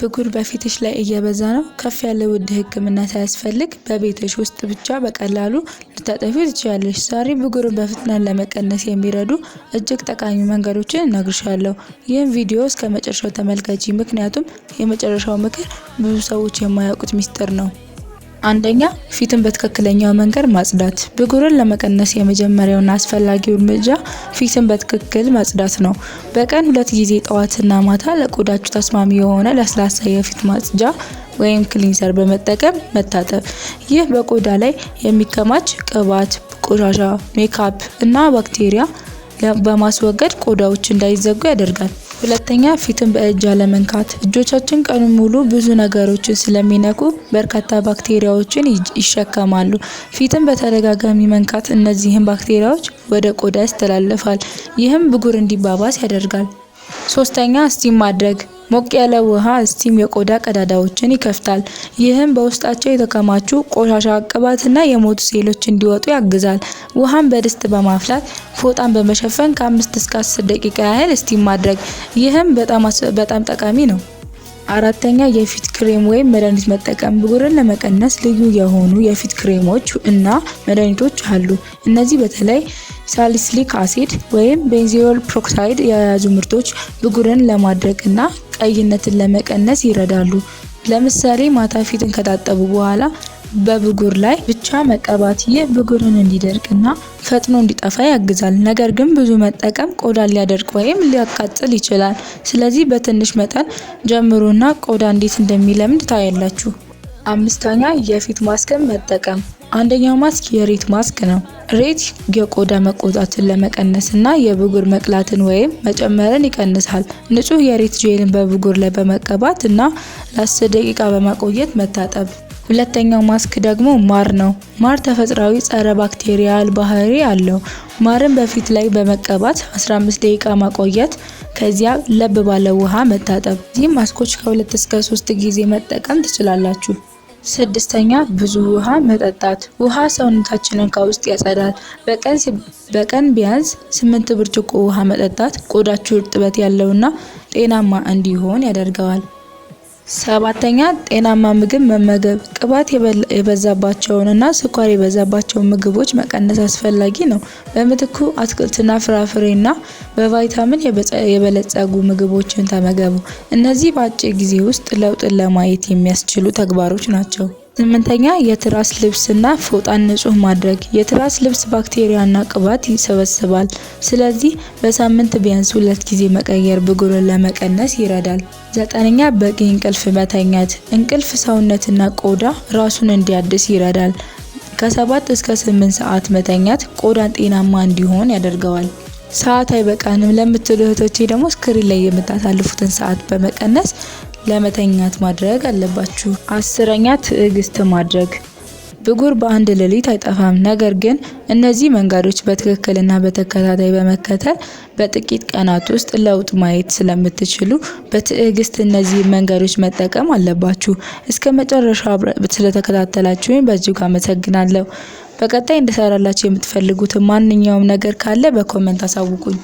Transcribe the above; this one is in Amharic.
ብጉር በፊትሽ ላይ እየበዛ ነው? ከፍ ያለ ውድ ሕክምና ሳያስፈልግ በቤትሽ ውስጥ ብቻ በቀላሉ ልታጠፊው ትችያለሽ። ዛሬ ብጉርን በፍጥነት ለመቀነስ የሚረዱ እጅግ ጠቃሚ መንገዶችን እነግርሻለሁ። ይህን ቪዲዮ እስከ መጨረሻው ተመልከቺ፣ ምክንያቱም የመጨረሻው ምክር ብዙ ሰዎች የማያውቁት ሚስጥር ነው። አንደኛ፣ ፊትን በትክክለኛው መንገድ ማጽዳት። ብጉርን ለመቀነስ የመጀመሪያውና አስፈላጊው እርምጃ ፊትን በትክክል ማጽዳት ነው። በቀን ሁለት ጊዜ ጠዋትና ማታ ለቆዳችሁ ተስማሚ የሆነ ለስላሳ የፊት ማጽጃ ወይም cleanser በመጠቀም መታጠብ። ይህ በቆዳ ላይ የሚከማች ቅባት፣ ቆሻሻ፣ ሜካፕ እና ባክቴሪያ በማስወገድ ቆዳዎች እንዳይዘጉ ያደርጋል። ሁለተኛ፣ ፊትን በእጅ አለመንካት። እጆቻችን ቀኑን ሙሉ ብዙ ነገሮችን ስለሚነኩ በርካታ ባክቴሪያዎችን ይሸከማሉ። ፊትን በተደጋጋሚ መንካት እነዚህን ባክቴሪያዎች ወደ ቆዳ ያስተላልፋል። ይህም ብጉር እንዲባባስ ያደርጋል። ሶስተኛ፣ steam ማድረግ። ሞቅ ያለ ውሃ steam የቆዳ ቀዳዳዎችን ይከፍታል። ይህም በውስጣቸው የተከማቹ ቆሻሻ፣ ቅባትና የሞቱ ሴሎች እንዲወጡ ያግዛል። ውሃን በድስት በማፍላት ፎጣን በመሸፈን ከ5 እስከ 10 ደቂቃ ያህል steam ማድረግ። ይህም በጣም በጣም ጠቃሚ ነው። አራተኛ፣ የፊት ክሬም ወይም መድኃኒት መጠቀም። ብጉርን ለመቀነስ ልዩ የሆኑ የፊት ክሬሞች እና መድኃኒቶች አሉ። እነዚህ በተለይ salicylic acid ወይም benzoyl peroxide የያዙ ምርቶች ብጉርን ለማድረቅ እና ቀይነትን ለመቀነስ ይረዳሉ። ለምሳሌ ማታ ፊትን ከታጠቡ በኋላ በብጉር ላይ ብቻ መቀባት። ይህ ብጉርን እንዲደርቅ እና ፈጥኖ እንዲጠፋ ያግዛል። ነገር ግን ብዙ መጠቀም ቆዳን ሊያደርቅ ወይም ሊያቃጥል ይችላል። ስለዚህ በትንሽ መጠን ጀምሩና ቆዳ እንዴት እንደሚለምድ ታያላችሁ። አምስተኛ፣ የፊት ማስክን መጠቀም። አንደኛው ማስክ የሬት ማስክ ነው። ሬት የቆዳ መቆጣትን ለመቀነስ እና የብጉር መቅላትን ወይም መጨመርን ይቀንሳል። ንጹህ የሬት ጄልን በብጉር ላይ በመቀባት እና ለ10 ደቂቃ በማቆየት መታጠብ። ሁለተኛው ማስክ ደግሞ ማር ነው። ማር ተፈጥሯዊ ጸረ bacterial ባህሪ አለው። ማርን በፊት ላይ በመቀባት 15 ደቂቃ ማቆየት፣ ከዚያ ለብ ባለ ውሃ መታጠብ። እነዚህን ማስኮች ከ2 እስከ 3 ጊዜ መጠቀም ትችላላችሁ። ስድስተኛ፣ ብዙ ውሃ መጠጣት። ውሃ ሰውነታችንን ከውስጥ ያጸዳል። በቀን ቢያንስ 8 ብርጭቆ ውሃ መጠጣት ቆዳችሁ እርጥበት ያለውና ጤናማ እንዲሆን ያደርገዋል። ሰባተኛ፣ ጤናማ ምግብ መመገብ። ቅባት የበዛባቸውን እና ስኳር የበዛባቸውን ምግቦች መቀነስ አስፈላጊ ነው። በምትኩ አትክልትና ፍራፍሬና በቫይታሚን የበለጸጉ ምግቦችን ተመገቡ። እነዚህ በአጭር ጊዜ ውስጥ ለውጥን ለማየት የሚያስችሉ ተግባሮች ናቸው። ስምንተኛ፣ የትራስ ልብስና ፎጣን ንጹህ ማድረግ። የትራስ ልብስ ባክቴሪያና ቅባት ይሰበስባል። ስለዚህ በሳምንት ቢያንስ ሁለት ጊዜ መቀየር ብጉርን ለመቀነስ ይረዳል። ዘጠነኛ፣ በቂ እንቅልፍ መተኛት። እንቅልፍ ሰውነትና ቆዳ ራሱን እንዲያድስ ይረዳል። ከ7 እስከ 8 ሰዓት መተኛት ቆዳን ጤናማ እንዲሆን ያደርገዋል። ሰዓት አይበቃንም ለምትሉ እህቶቼ ደግሞ screen ላይ የምታሳልፉትን ሰዓት በመቀነስ ለመተኛት ማድረግ አለባችሁ። 10ኛ፣ ትዕግስት ማድረግ። ብጉር በአንድ ሌሊት አይጠፋም። ነገር ግን እነዚህ መንገዶች በትክክልና በተከታታይ በመከተል በጥቂት ቀናት ውስጥ ለውጥ ማየት ስለምትችሉ በትዕግስት እነዚህ መንገዶች መጠቀም አለባችሁ። እስከ መጨረሻው ስለተከታተላችሁኝ በእጅጉ አመሰግናለሁ። በቀጣይ እንድሰራላችሁ የምትፈልጉትን ማንኛውም ነገር ካለ በ comment አሳውቁኝ።